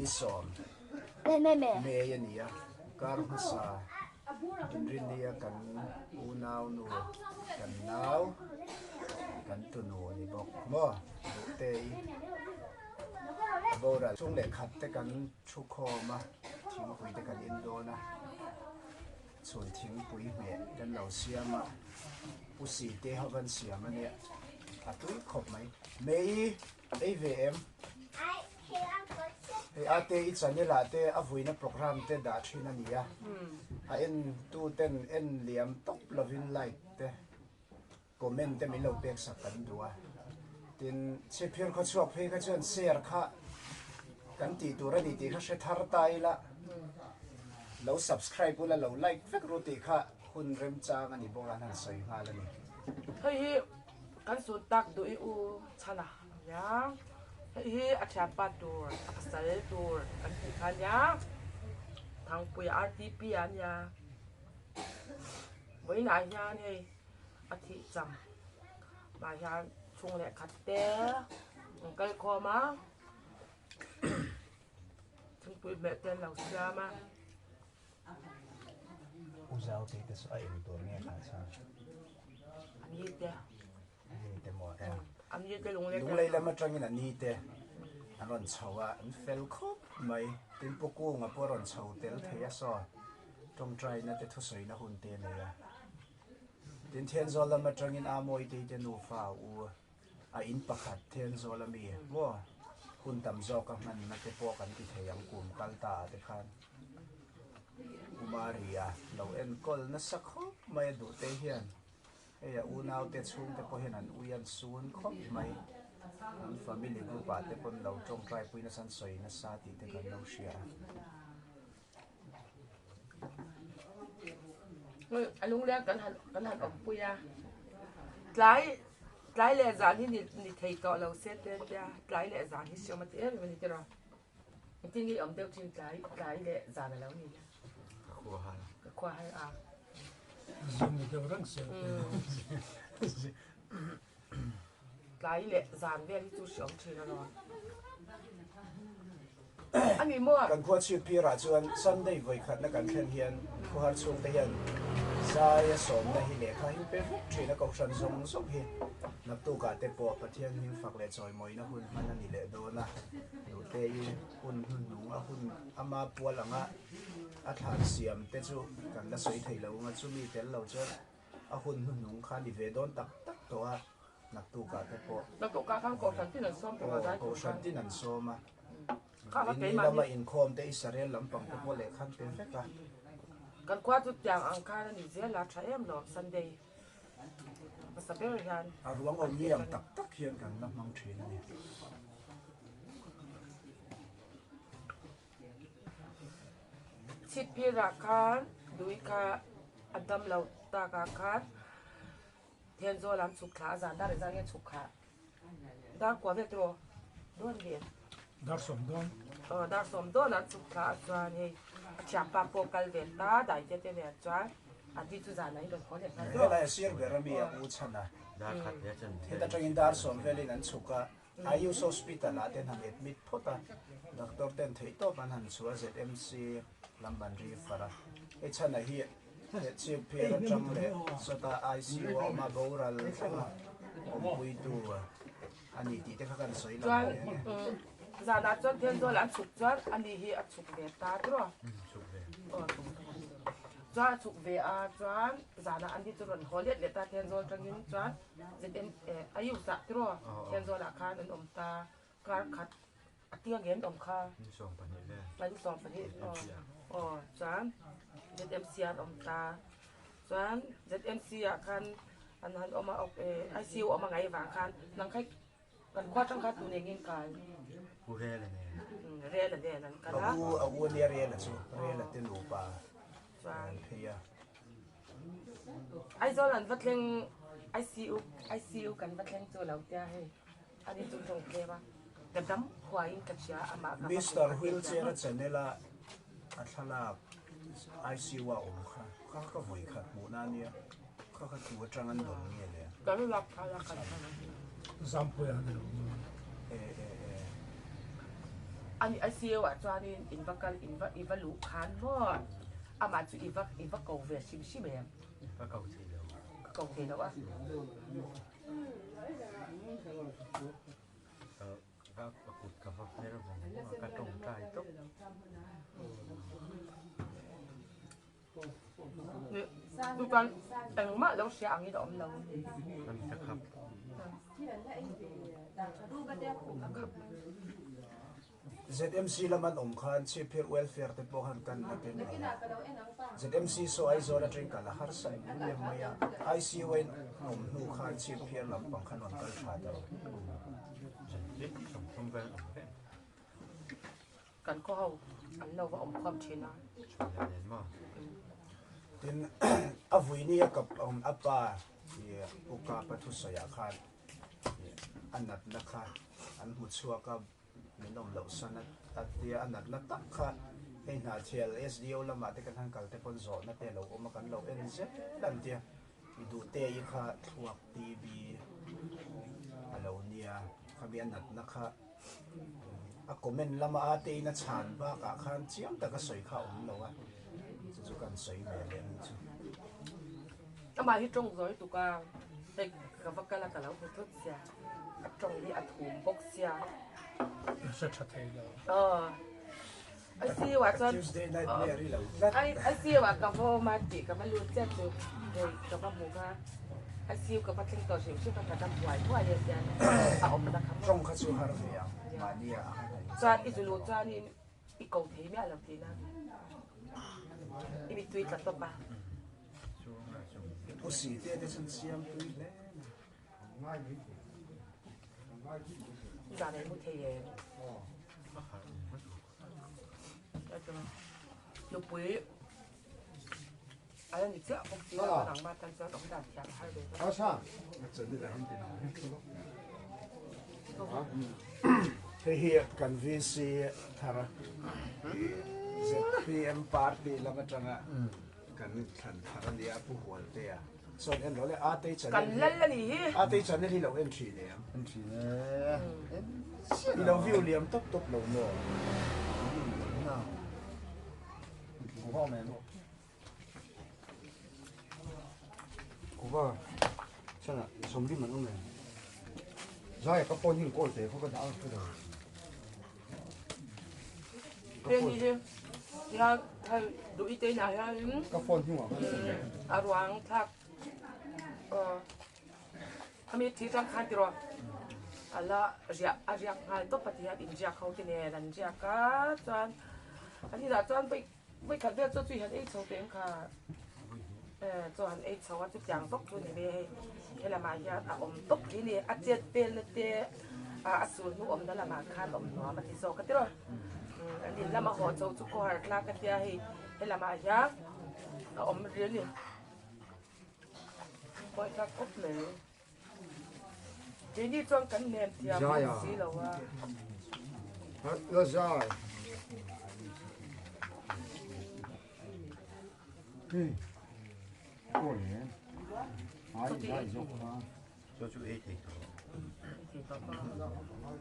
Ni sawm May a ni a, kar hmasa inrinnia kan unaunu, kan nau, kan tunu a ni bawk maw? Duhtei a boral chung leh khat te kan thu khawm a, thingpui te kan in dawn a, chhun thingpui hmeh kan lo siam a, Pu Site ho kan siam a nia, a tui khawp mai. May-i Ei ve em? Hei ate i channel ah te a vuina program te dah thin a ni a, a en tu ten en liam tawp lovin like te comment te min lo pek sak kan duh a, tin chhipphir khaw chhuak phei kha chuan share kha kan tih tur a ni tih kha hre thar ta ila, lo subscribe ula lo like vek ru tih kha hun remchang a ni bawk a an han sawi nghal a ni. Hei hi Kan sut tak duh i u chhan a nia. Hei hi a thianpa tur, a pasal tur kan tih kha nia. Thangpuia RTP a nia. Vawiinah hian hei a thih cham mah hian chhung leh khat te an kal khawm a. Thingpui hmeh te an lo siam a. U Zaute te chu a eng tur nge kha chuan? A ni te. A ni te maw em? A ni te lunglei. Lunglei lam atangin a ni te an rawn chho a, an fel khawp mai. Tin Pu Kunga pawh a rawn chho tel thei a saw tawngtaina te thusawina hun te a nei a. Tin Thenzawl lam atangin Amawitei te nufa u A in pakhat Thenzawl a mi maw hun tam zawk a hmanna te pawh kan ti thei ang kum kal ta ah te khan Umaria lo enkawl nasa khawp mai a duh te hian hei a unau te chhung te pawh hian an ui an sun khawp mai an family group ah te pawn lo tawngtai pui nasa an sawi nasa tih te kan lo hria a. A lungleng kan han kan han awmpui a tlai tlai leh zan hi ni ni thei tawh lo se te tia tlai leh zan hi siam a ti em em a ni tiraw engtin nge i awm deuh thin tlai tlai leh zan a lo ni ka khua har ka khua har a zing ni deuh reng se Tlai leh zan vel hi chu hriawm thin alawm. A ni maw? Kan khua chhip phirah chuan Sunday vawikhatna kan thlen hian khuahar chhungte hian zaia sawmna hi lehkha hi pe vek thin a, kohhran zawng zawng hi naktukah te pawh Pathian hming fak leh chawimawina hun hman a ni leh dawn a, Nute-i hun hnuhnung a hun ama pual anga a thlan siam te chu kan la sawi thei lo ang a, chumi tel lo chuan A hun hnuhnung kha ni ve dawn tak tak tawh a, naktukah te pawh. Naktukah khan Kohhran tin an sawm tawh a, zai tur khan. Kohhran tin an sawm a. Ini lama inkhawm te Israel lampang te pawh lehkha an pe vek a. Kan khua chu tiang ang khan a ni zel a, tha em lawm Sunday hmasa ber hian. A ruang awm ni ang tak tak hian kan la hmang thin a ni. Chhipphirah khan Dui kha a dam lo takah khan Thenzawl an chhuk thla a, zan dar engzah nge chhuk kha? Dar kua vel tiraw? Dawn ve. Dar sawm dawn. Aw dar sawm dawn an chhuk thla a chuan hei a thianpa pawh kal ve ta dai te te nen chuan a di chu zanah in rawn haw leh nghal tiraw. Helai a sir ber ami a u chhan a. Dar khat ve a chan. Heta tangin dar sawm velin an chhuk a. Ayush Hospital ah ten han admit phawt a, doctor ten theihtawp an han chhuah a, ZMC lam an refer a, hei chhanah hi chip phir atang leh sawta ICU a awm a, boral thleng a awmpuitu a ni tih te kha kan sawi lang Chuan hle a ni. Zanah chuan Thenzawl an chhuk chuan ani hi a chhuk ve ta tiraw? Chhuk ve. Chuan a chhuk ve a chuan zanah ani chu rawn haw let leh ta Thenzawl tangin chuan ZM eh Ayush ah tiraw Thenzawl ah khan an awm ta kar khat a tia nge an awm kha Ni ni 20 aw aw chuan ZMC ah an awm ta chuan ZMC ah khan an han awm a eh ICU awm a ngaih vang khan nang kha kan khua atang khan tun engin kal Pu Rela nen Rela nen an kal a u a u ania Rela chu Rela te nupa chuan an phei a. Aizawl an va thleng ICU ICU kan va thleng chu lo tia hei ani chu tawng tlem a ka dam huaiin ka hria amah ka va Mister Wheelchair a channel a a thlalak ICU a awm kha kha ka vawi khat hmuhna ania kha kha tu atang an dawn nge le. Kan lak phal a kan Zampuia a ni lo maw? E e e. Ani ICU ah chuanin in va kal in va i va luh khan maw amah chu i va i va ko ve hrim hrim em? Ka ko thei lo. Ka ko thei lo a. Ka ka kut ka va hmer vawng vawng a, ka tawngtai tawp. Chuan engmah lo hria angin a awm lo. An ka khap. ZMC lam an awm khan Chhipphir Welfare te pawh khan kan la ken lo a. ZMC saw Aizawl atangin kal a harsa em em mai a. ICU a in awm hnu khan Chhipphir lampang khan rawn kal tha ta lo. Kan khaw ho an lo va awm khawm thin a. Tin, a vuini a kap awm a pa i uka pathusawi ah khan a natna kha an hmu chhuak a, min awm loh san a tia a natna tak kha hei hna thial SDO lamah te kan han kal te pawn zawhna te a lo awm a kan lo en zel an tia i duhte i kha thluak TB a lo nia khami a natna kha A comment lama a tein a chhan bakah khan chiang taka sawi kha a awm lo a, chu chu kan sawi ve leh ang chu. Amah hi tawng zawi tuk a, hei ka va kal a ka lo hmu thut sia, a tawng hi a thum bawk sia. A hre tha thei lo. Aw. ICU ah chuan Tuesday nightmare i lo tlat. ICU ah ka va awm a tih ka va lut chiah chu hei ka va hmu kha ICU ka va thleng tawh hrim hrim kha ka dam huai huai a tian a awmna kha maw. Tawng kha chu har ve ang mahni ah a han in. Chuan i zu luh chuanin i ko thei miah lo tihna i mittui tla tawp a. Pu Site te chuan siam tui hle mai. Zan ei mu thei em? Nupui ala ni chiah bawk si a nangmah tan chuan awm dan thiam a har ve dawn. Hei hi kan VC thar ZPM party lam atanga kan thlan thar a nia Pu Hualtea chuan en rawh le Atei channel Kan lal a nih hi. Atei channel hi lo en thin em? En thin e. I lo view liam tawp tawp lo maw? Kuva chana sawmlim an awm em? Zai ka phone hi in call teh khaw ka dah a ka dah. Heng hi hian hei duh i te inah hianin Ka phone hnungah khan a ruang thlak aw ami thi tang khan tiraw a la riah a riak nghal tawp a ti hian inriak ho te nen an riak a chuan an inah chuan vawi vawi khat vel chu chui han ei chho teh ang kha chaw han ei chho a chutiang bawk chu ni ve hei helamah hian a awm tawp hi ni a chet pelna te a sul hnu awmna lamah khan awm nuam a ti zawk a tiraw an in lama haw chho chu khawhar tlak a tia hei helamah hian a awm rih a ni pawisa khawp mai keini chuan kan hnem thiam bawk si lo a. Zai. Chaw chu ei thei tawh. Ei thei tawh maw?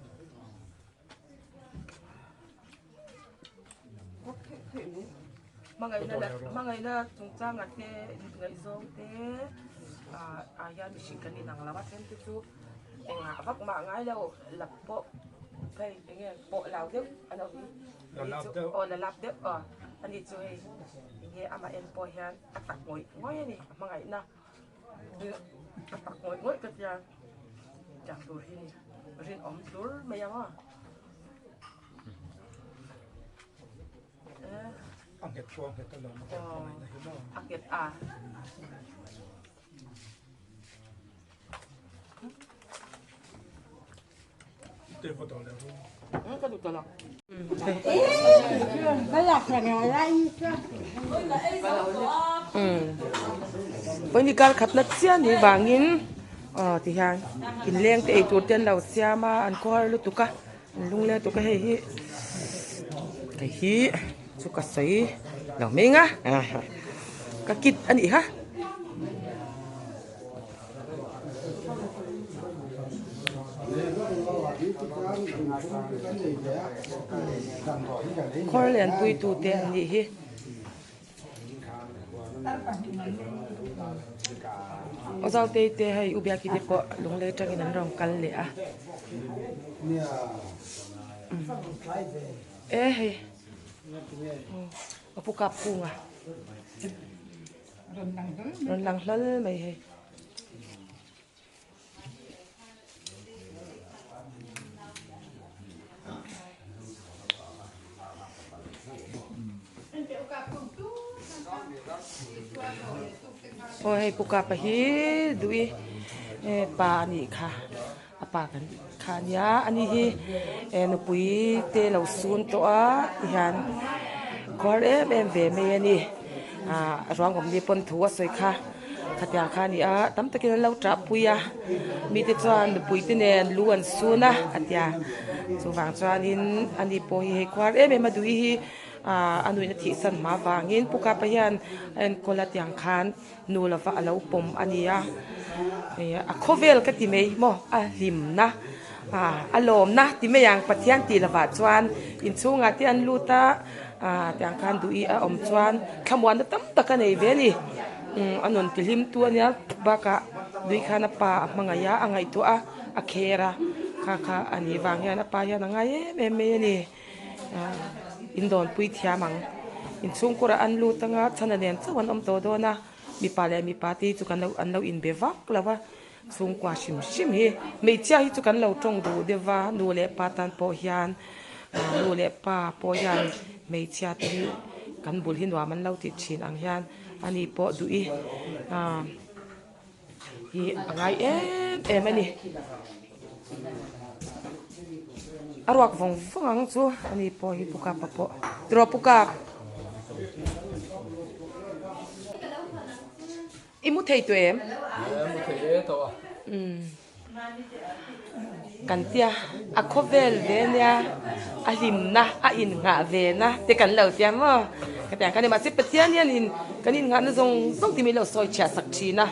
Hmangaihna leh hmangaihna chungchangah te ngaihzawng te ah hian mihring kan inang lo a then te chu engah vak mah ngai lo lap pawh hei enge pawh lau deuh a lo ni aw la lap deuh aw ani chu hei enge amah en pawh hian a tak ngawih ngawih a ni a hmangaihna a tak ngawih ngawih ka tia tiang tur hi ni rinawm hlur mai ang aw. A nghet pawh a nghet a lawm a kan hmangaihna hi maw. A nghet a. Te va dawh leh rum. Ka duh ta lo. Pawini kar khatna chiah ni vangin aw ti hian inleng te eitur te an lo siam a an khawhar lutuk a an lung leh lutuk a hei hi hei hi chu ka sawi lo hming a ka kit a nih kha. Khawr lianpui tute an nih hi. Aw Zautei te hei U Biaki te pawh lunglei atangin an rawn kal leh a. E hei a pu kap kunga rawn lang hlawl mai hei. Aw hei pu kapa hi duh i pa a nih kha a pa kan kha a nia ani hi nupui te lo sun tawh a tihian khuar em em ve mai a ni ah ruang awm ni pawn thu a sawi kha. Khatiang kha a ni a, tam takin an lo ṭahpui a, mite chuan nupui te nen lu an sun a a ti a, chuvang chuanin ani pawh hi hei khuar em em a duh i hi ah a nuihna thih san hma vangin Pu Kapa hian a enkawl a tiang khan nu lova a lo pawm a ni a, ih a khawvel ka ti mai maw a hlimna ah a lawmna ti mai ang Pathian tih lovah chuan inchhungah te an lut a. Ah tiang khan duh i a awm chuan thlamuanna tam tak a nei ve a ni umm a nun tihlim tu a nia bakah lui khan a pa a hmangaih a a ngaihtuah a a kher a kha kha a nih vang hian a pa hian a ngai em em mai a ni ah in dawnpui thiam ang inchhungkurah an lut anga chhana nen chauh an awm tawh dawn a mipa leh mipa te hi chu kan lo an lo inbe vak lo a chhungkua hrim hrim hi hmeichhia hi chu kan lo tawng duh deuh va nu leh pa tan pawh hian nu leh pa pawh hian hmeichhia te hi kan bul hi nuam an lo tih thin ang hian ani pawh duh i ah hi a ngai em em a ni a ruak vawng vawng ang chu ani pawh hi pu kapa pawh tiraw pu kap. I mu thei tawh em? Ee mu thei e tawh a. Umm. Kan tia a khawvel ve nia a hlimna a innghah ve na te kan lo tia maw? Ka tia khan mahse Pathian hian in kan innghahna zawng zawng te min lo sawi chhiah sak thin a,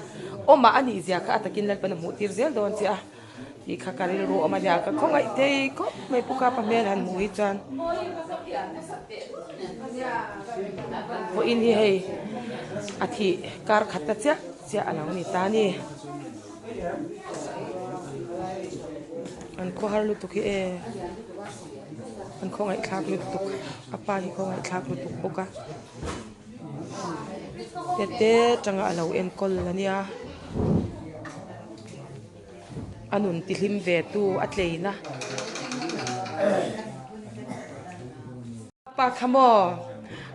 awmah a nih zia kha a takin Lalpan a hmuh tir zel dawn che a tih kha ka rilru awm a nia ka khawngaih thei khawp mai Pu Kapa hmel han hmuh hi chuan. Vawiin hi hei a thih kar khat ta chiah chiah a lo ni ta a ni. An khawhar lutuk hi e an khawngaihthlak lutuk a pa hi khawngaihthlak lutuk bawk a tete tanga a lo enkawl a nia a nun tihlim ve tu a tleina pa kha maw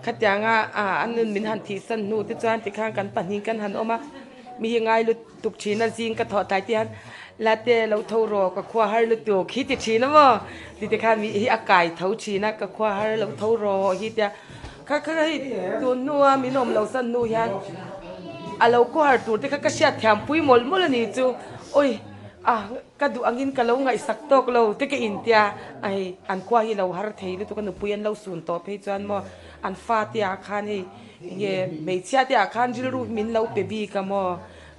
khatianga ah a nun min han thihsan hnu te chuan tikhan kan pahnih kan han awm a mi hi ngai lutuk thin a zing ka thawh tlai te hian la te lo tho rawh ka khua har lutuk hi ti thin a maw ti te khan mi hi a kai tho thin a ka khua har lo tho rawh hi tia kha kha hei tun hnua min awm lo san hnu hian a lo khawhar tur te kha ka hriat thiam pui mawlh mawlh a ni chu awi ah Ka duh angin ka lo ngaihsak tawk lo te ka intia a hei an khua hi lo har thei lutuk a nupui an lo sun tawh phei chuan maw an fa te ah khan hei enge hmeichhia te ah khan rilru hi min lo pe bik a maw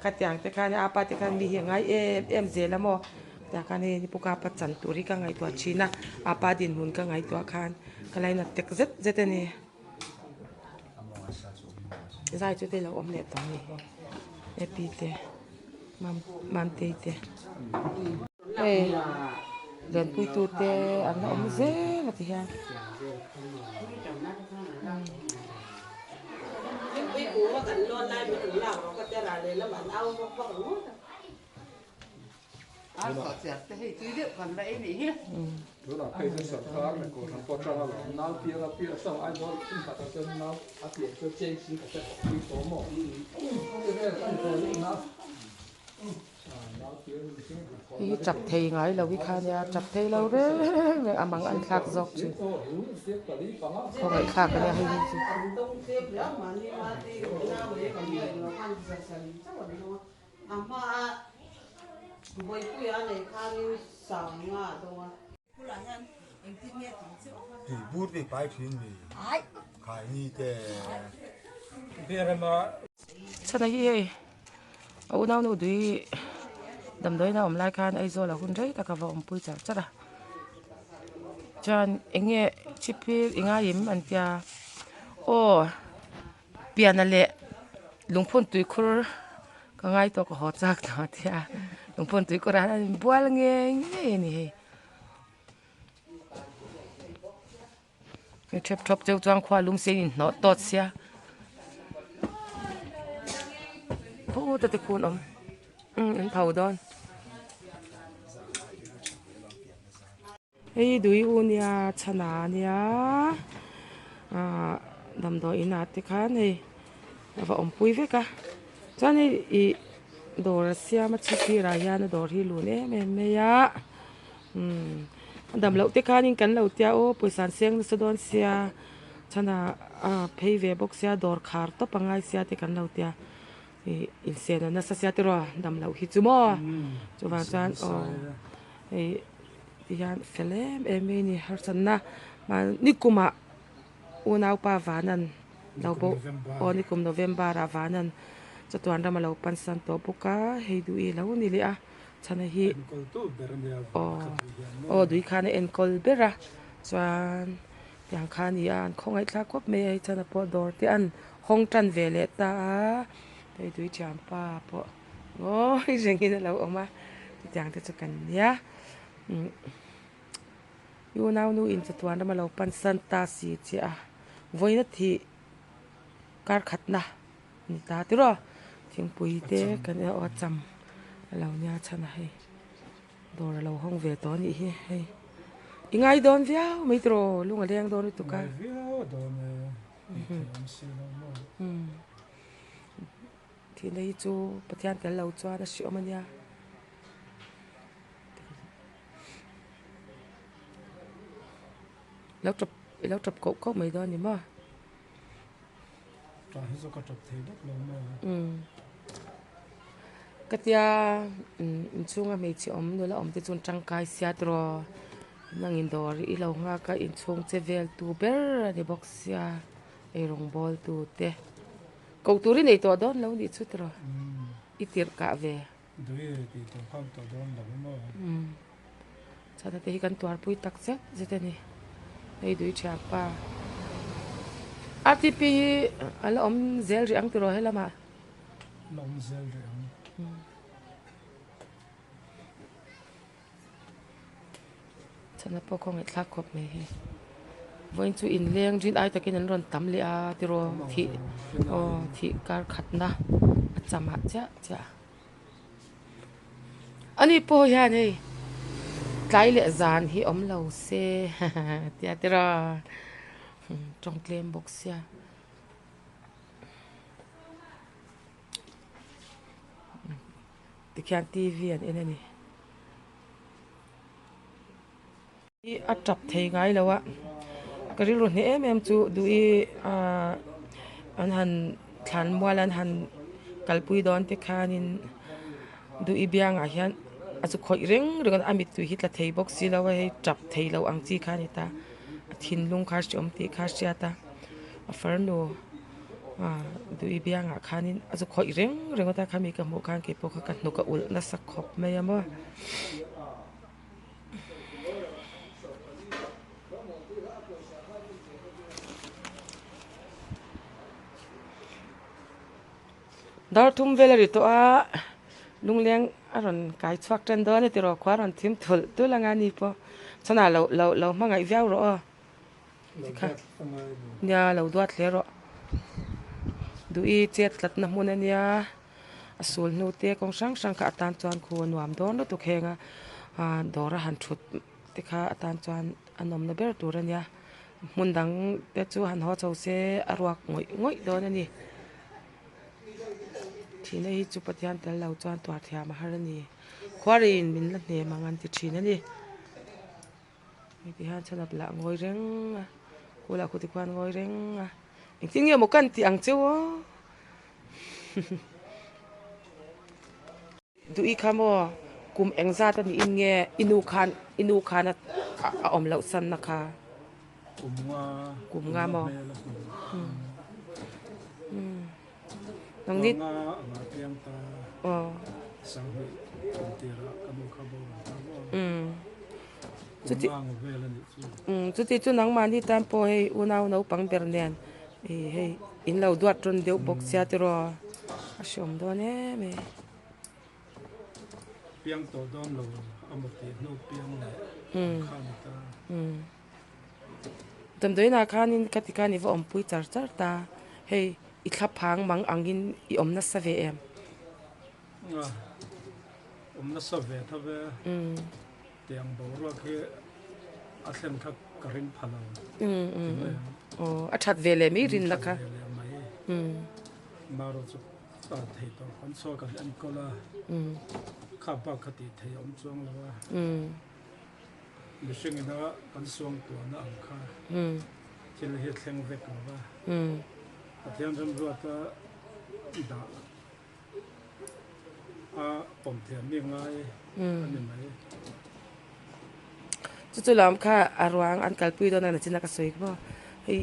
khatiang te khan apa te khan mi hi a ngai em em zel a maw tiang khan hei pu kapa chan tur hi ka ngaihtuah thin a apa dinhmun ka ngaihtuah khan ka lainat tek zet zet a ni zai chu te lo awm leh tawh a ni happy te. Mamtei te hei lenpui tu te an la awm zel a ti hian. Tunah phei chu sarkar leh kohhran pawh atanga lo nau piang a piah saw Aizawl hmun khatah chuan nau a pian chu cheng si khat a pui tawh maw Hei hi chap thei ngai lo hi kha nia chap thei lo reng reng a mang an thlak zawk thin khawngaih thlak a nia hei hi chu. Chhan a hi hei a unau nu dui damdawiin a awm lai khan Aizawl a hun rei tak a va awmpui char char a. Chuan eng nge chhipphir i ngai em an tia aw piana leh lungphun tuikhur ka ngai tawh ka haw chak tawh a tia lungphun tuikhur ah hian an inbual ngei ngei a ni hei. Hei thep thawp cheu chuan khua lung sen inhnawh tawt sia pute te khun awm umm an tho dawn hei dui u nia chhana nia ahh damdawi inah te khan hei a va awmpui vek a chuan hei ih dawr a siam a chhipphirah hian a dawr hi lun em em mai a. Umm a dam loh te khanin kan lo tia aw pawisa an seng nasa dawn sia chhanah a phei ve bawk sia dawr khar tawp a ngai sia te kan lo tia ih insen a nasa sia tiraw dam loh hi chu maw chuvang chuan aw hei tihian fel em em mai a ni harsatna nikumah unaupa vanan lo bo aw nikum November ah vanan chatuan ram a lo pansan tawh bawk a hei duh i lo ni leh a. Chhana hi aw aw dui khan a enkawl ber a chuan tiang kha a ni a an khawngaih thlak khawp mai a hei chhana pawh dawr te an hawng tan ve leh ta a hei dui thianpa pawh ngawi rengin a lo awm a chutiang te chu kan nia umm i unaunu in chatuan ram a lo pan san ta si che a vawiin a thih kar khatna. Ni ta tiraw thingpui te kan en a cham a lo nia chhan a hei dawr a lo hawng ve tawh a nih hi hei i ngai dawn viau mai tiraw lung a leng dawn lutuk a thihna hi chu Pathian tel lo chuan a hreawm a nia. Lo tap i lo tap koh koh mai dawn a ni maw. Tah hi chu ka tap thei deuh lo maw? Umm. Ka tia inchhunga hmeichhe awm nula awm te chu an tangkai sia tiraw nangin dawr i lo nghak a inchhung che vel tu ber a ni bawk sia eirawng bawl tu te koh tur i nei tawh dawn lo nih chu tiraw i tirh kah ve. Dui tih tur kha an tawh dawn lo maw? Umm. Chhana te hi kan tuarpui tak zet zet a ni. Hei dui thianpa RTP hi a la awm zel rih ang tiraw helamah? La awm zel rih ang. Chhana pawh khaw ngaihthlak khawp mai hei. Vawiin chu inleng rin ai takin an rawn tam leh a tiraw thih aw thih kar khatna a chamah chiah chiah. Ani pawh hian hei tlai leh zan hi awm lo se tia tiraw tawng tlem bawk sia. Tikhian T_V an en a ni. Hi a tap thei ngai lo a ka rilru hneh em em chu duh i ahh an han thlan mual an han kalpui dawn te khanin duh i biangah hian a chu khawih reng reng a mittui hi tla thei bawk si lo a hei tap thei lo ang chi kha a ni ta a thinlung kha a hreawm tih kha a hriat a a farnu ahh duh i biangah khanin a zu khawih reng reng a khami ka hmuh khan keipawh kha ka hnuk a ulh nasa khawp mai a maw. Dar thum vel a ri tawh a lungleng a rawn kai chhuak tan dawn a tiraw khua a rawn thim thulh tulh anga ni pawh chhanah lo lo lo hmangaih viau rawh aw tikha nia lo duat hle rawh duh i chet tlatna hmun a nia. A sul hnu te kawng hrang hrang kha atan chuan khu a nuam dawn lutuk heng a ah dawr a han thut te kha atan chuan a nawmna ber tur a nia hmun dang te chu han haw chho se a ruak ngawih ngawih dawn a ni thihna hi chu Pathian tel lo chuan tuar thiam a har a ni khuarin min la hnem ang an ti thin a ni hei ti hian chhan a lah ngawi reng a khulah khu tikhuan ngawi reng a engtin nge maw kan tih ang cheu aw. Duh i kha maw kum eng zat a niin nge i nu khan i nu khan a a awm loh san na kha Kum nga kum nga maw nangni nga anga piang ta aw sanghnih kum tirah ka nu kha boral ta maw. Chuti chuti chu nangmahni tan pawh hei unau naupang ber nen ih hei in lo duat rawn deuh bawk sia tiraw a hreawm dawn em e. Piang tawh dawn lo amaw tih hnu piang leh kha a ni ta. Damdawiinah khanin ka ti khan i va awmpui char char ta hei i thla phang mang angin i awm nasa ve em? Awm nasa ve tho ve. Tiang boruak hi a thlen kha ka ring pha lo. Aw a that ve leh mai rin la kha. That ve leh mai. Marawh chu tan thei tawh kan chhuak kan enkawl a. Kha bak kha tih theih a awm chuang lo a. Mihring ina kan suang tuahna ang kha thil hi thleng vek lo va. Pathian remruata dah a pawm thiam mi ngai a ni mai. Chu chu lam kha a ruang an kalpui dawn a nachin a ka sawi maw hei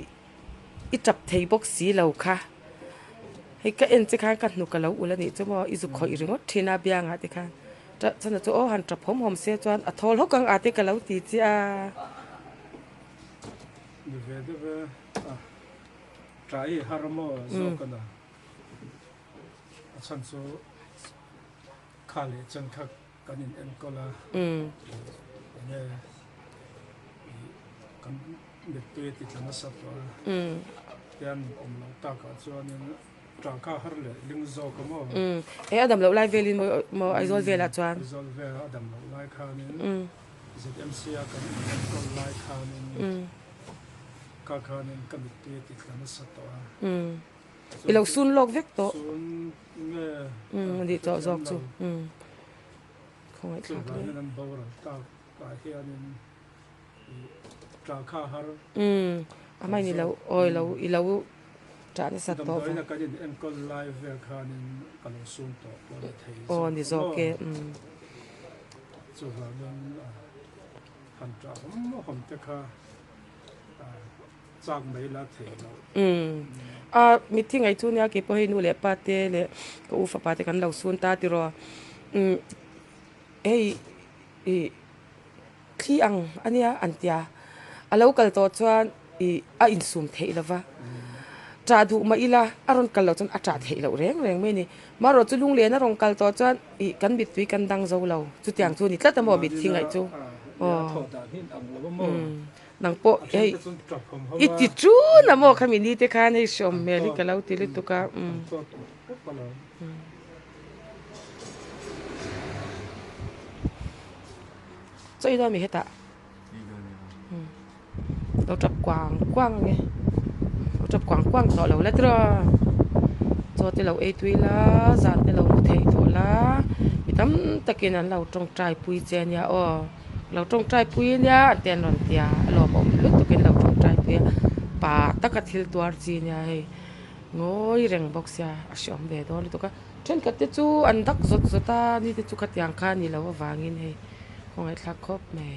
i tap thei bawk si lo kha hei ka en che khan ka hnuk a lo ulh a nih chu maw i zu khawih ringawt thin a biangah te khan chhan chu aw han tap hawm hawm se chuan a thawl hawk ang a te ka lo ti che a. Ni ve deuh e a ṭai har maw zawk a na. A chhan chu kha leh chen kha kan in enkawl a, enge kan mittui a ti tla nasa tawh a, tian awm loh takah chuanin ṭah kha har leh ling zawk a maw? E a dam loh lai velin maw Aizawl velah chuan? Aizawl vela a dam loh lai khanin ZMC a kan in enkawl lai khanin kha khanin ka mittui a ti tla nasa tawh a. I lo sun lawk vek tawh. Umm a nih tawh zawk chu. Umm khawngaih thlak hle. Umm a hmain i lo awi lo i lo ṭah nasat tawh vang. Aw ni zawk e umm. Chak mai la thei lo. Umm. A mitthi ngaih chu nia keipawh hei nu leh pa te leh ka u fapa te kan lo sun ta tiraw. Umm hei ih thli ang a nia an tia. A lo kal tawh chuan ih a insum theih lo va. Ṭah duh mah ila a rawn kal loh chuan a ṭah theih loh reng reng mai a ni. Marawh chu lunglen a rawn kal tawh chuan ih kan mittui kan dang zo lo. Chutiang chu a ni tlat a maw mitthi ngaih chu. Aw. Umm. Nang pawh hei i ti tun a maw khami ni te khan hei hreawm hmel hi ka lo ti lutuk a umm. Chaw i dawn mi hetah lo tap kuang kuang ang e lo tap kuang kuang tawh lo la tiraw chaw te lo ei tui la zan te lo mu thei tawh la mi tam takin an lo tawngtai pui che ania aw. Lo tawngtai pui nia an te an rawn ti a, a lawmawm lutuk in lo tawngtai pui a, pa taka thil tuar chi nia hei ngawi reng bawk sia a hreawm ve dawn lutuk a, thenkhat te chu an dak zawt zawt a ni te chu khatiang kha a ni lo avangin hei khawngaih thlak khawp mai.